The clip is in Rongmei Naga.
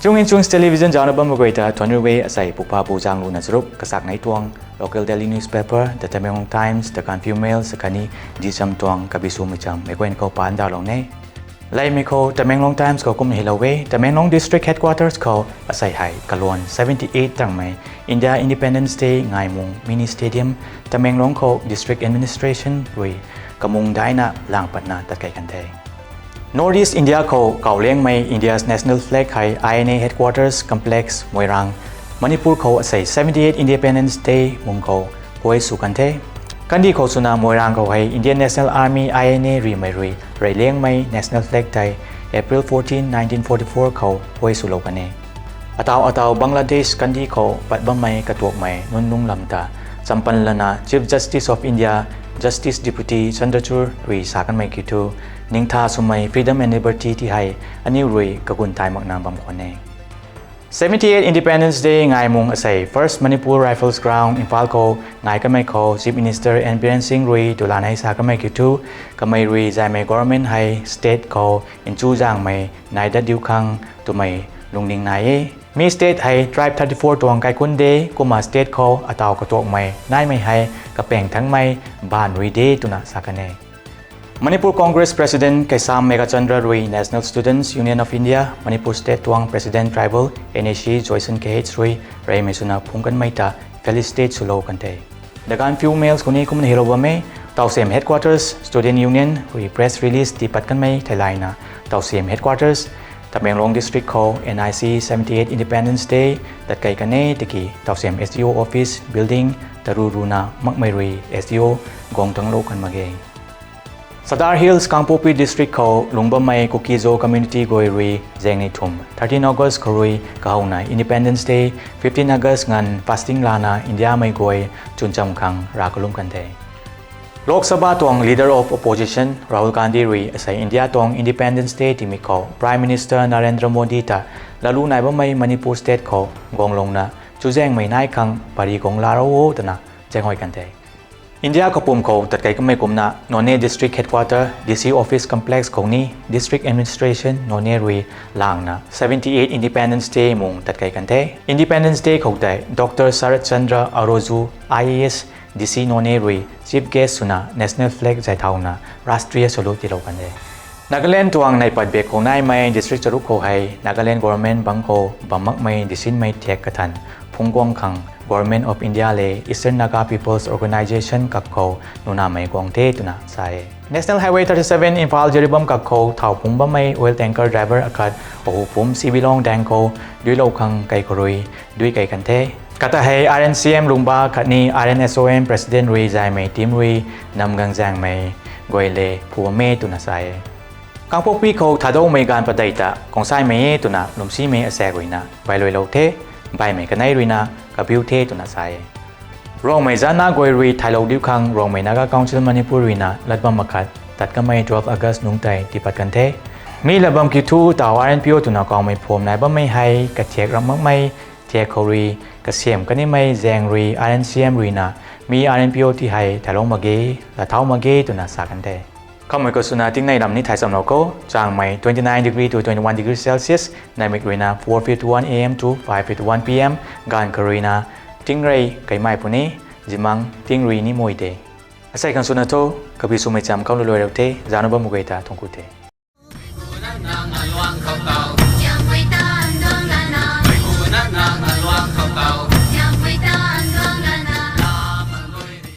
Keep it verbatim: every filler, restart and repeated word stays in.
Chung in Chungs Television zaucna bammei guay ta thuanc ri e. Asei pukpa bu zaeng luna charuk kasak nei tuang local daily newspaper The Tamenglong Times, The Gaanphiu Mail akhatni Zicham tuang kabi swmei cham meic guayna khou paan dalou ne. Leimei khou Tamenglong Times khou kumna hylou e: Tamenglong District Headquarters khou asei hei kaluan seventy eight tangmei India Independence Day ngai mung mini stadium Tamenglong khou District Administration rui kamung daina lang patna tatkei kan the. North East India khou kawliangmei India's national flag hei I N A Headquarters Complex, Moirang, Manipur khou asei seventy eight Independence Day mung khou huay sw kan the. Kandih khou swna Moirang khou hei Indian National Army, I N A rimei rui reyliangmei national flag tei April fourteen, nineteen forty-four khou huay swlou kan e. Ataw ataw Bangladesh kandih khou pat bammei katuakmei nunc lungc lam ta champan lana Chief Justice of India, Justice Deputy Chandrachud rui sa kanmei kiu thu, ningtha swmei freedom and liberty ti hei aniu rui kagun thay makna bam khwan e. Seventy eight Independence Day ngai mung asei First Manipur Rifles Ground, Imphal khou ngai kanmei khou Chief Minister N Biren Singh rui dulan hei sa kanmei kiu thu, kamei rui zaymei government hei state khou nchu zaengmei nai dat diu khang twmei lungning nai e. Mi state hei tribe thirty four tuang kaikhunc de, kumna state khou ataw katuakmei naimei hei kapaeng thangmei baanv rui de twna sa kan e. Manipur Congress President Keisham Meghachandra rui National Students' Union of India, Manipur State tuang President Tribal, N A C Joyson Kh rui reymei swna phungc kanmei ta felicitate swlou kan the. The Gaanphiu Mail khou ni kumna hylou bam e: Tawsem Headquarters Student Union rui press release tiipat kanmei theilayna, Tawsem Headquarters, Tamenglong District khou N I C seventy eight Independence Day tatkei kan e tiki Tawsem S D O Office Building taru runa makmei rui S D O guang tanglou kan mak ge. Sadar Hills, Kangpokpi District khou lungc bammei Kuki-Zo community guay rui zaengnei thum, thirteen August khou rui kahowna Independence Day, fifteen August nganv fasting lana Indiamei guay chwncham khang rav kalum kan the. Lok Sabha tuang Leader of Opposition Rahul Gandhi rui asei India tuang Independence Day timik khou Prime Minister Narendra Modi ta lalu nai bammei Manipur State khou guanglungna chuzaenghmei nai khang pary guang laa ro o twna zaenghuay kan the. India kapwm khou tatkei kanmei kumna Noney District Headquarter, D C Office Complex khou ni District Administration Noney rui langna seventy eight Independence Day mung tatkei kan the. Independence Day khou tei Doctor Sarath Chandra Aroju, I A S, D C Noney rui Chief Guest swna National Flag zay thauna Rashtriya Salute tiilou kan the. Nagaland tuang neihpat bak khou naimei district charuk khou hei Nagaland government bangc khou bam makmei disinmei thiak kathan phungc guang khang Government of India le Eastern Naga People's Organisation kak khou nunamei guang the twna sa e. National Highway thirty seven Imphal Jiribam kak khou thau phungc bammei oil tanker driver akhat ahu pumc Sibilong daeng khou duilou khang kai khou rui dui kei kan the. Kata hei R N C M Lungba khatni R N S O M President rui zaymei team rui nam gang zaengmei guay le phu bam e twna sa e. Kangpokpi khou Thadoumei gaanv padeih ta kongsaimei e twna lwmsimei asaekc ruina bailuailou the, baihmei kanei ruina kabiu the twna sa e. Ruangmei zanc na guay rui thailou diu khang Ruangmei Naga Council Manipur ruina lat bam makhat tat kanmei twelve August nungc tei tiipat kan the. Mi lat bam kiu thu taw R N P O twna kawmei phuam nai bammei hei kathiak ramh makmei thiak khou rui kasiamh kanimei zaeng rui R N C M ruina mi R N P O ti hei thailou mak ge, lat thau mak ge twna sa kan the. Khamei khou swna tingnei lam ni thay chamlou khou, changmei twenty nine degree to twenty one degree Celsius, neihmik ruina four fifty one A M to five fifty one P M, gaanv kha ruina tingrey kaimai puni, zimang tingrui ni mui de. Asei khang swna thu, kabi swmei cham khou luailou the, zaucna bammei guay ta thuanc ku the.